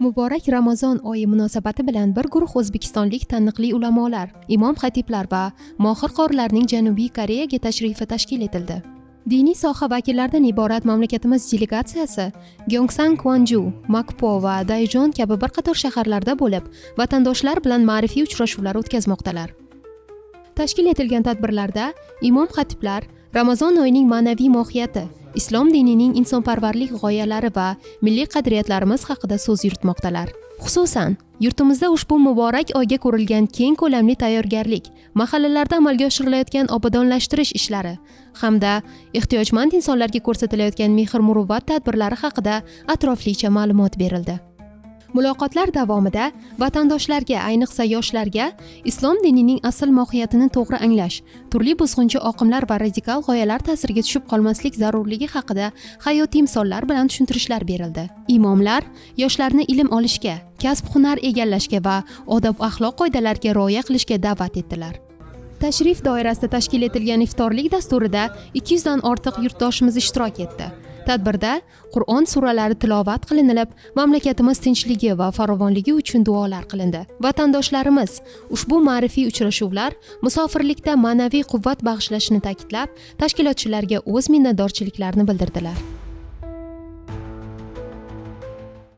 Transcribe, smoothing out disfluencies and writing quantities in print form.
Muborak Ramazon oyi munosabati bilan bir guruh o'zbekistonlik taniqli ulamolar, imom xatiblar va mohir qorilarning Janubiy Koreyaga tashrifi tashkil etildi. Diniy soha vakillaridan iborat mamlakatimiz delegatsiyasi Gyeongsang, Kvanju, Makpo va Dayjon kabi bir qator shaharlarda bo'lib, vatandoshlar bilan ma'rifiy uchrashuvlar o'tkazmoqdalar. Tashkil etilgan tadbirlarda imom xatiblar Ramazon oyining ma'naviy mohiyati, islom dinining insonparvarlik g'oyalari va milliy qadriyatlarimiz haqida so'z yuritmoqdalar. Xususan, yurtimizda ushbu muborak oyga ko'rilgan keng ko'lamli tayyorgarlik, mahallalarda amalga oshirilayotgan obodonlashtirish ishlari hamda ehtiyojmand insonlarga ko'rsatilayotgan mehr-muruvvat tadbirlari haqida atroflicha ma'lumot berildi. Muloqotlar davomida vatandoshlarga, ayniqsa yoshlarga islom dinining asl mohiyatini to'g'ri anglash, turli buzg'unchi oqimlar va radikal g'oyalar ta'siriga tushib qolmaslik zarurligi haqida hayotiy misollar bilan tushuntirishlar berildi. Imomlar yoshlarni ilm olishga, kasb-hunar egallashga va odob-axloq qoidalariga rioya qilishga da'vat etdilar. Tashrif doirasida tashkil etilgan iftorlik dasturida 200 dan ortiq yurtdoshimiz ishtirok etdi. Tadbirda Qur'on suralari tilovat qilinib, mamlakatimiz tinchligi va farovonligi uchun duolar qilindi. Vatandoshlarimiz ushbu ma'rifiy uchrashuvlar musofirlikda ma'naviy quvvat bag'ishlashini ta'kidlab, tashkilotchilarga o'z minnatdorchiliklarini bildirdilar.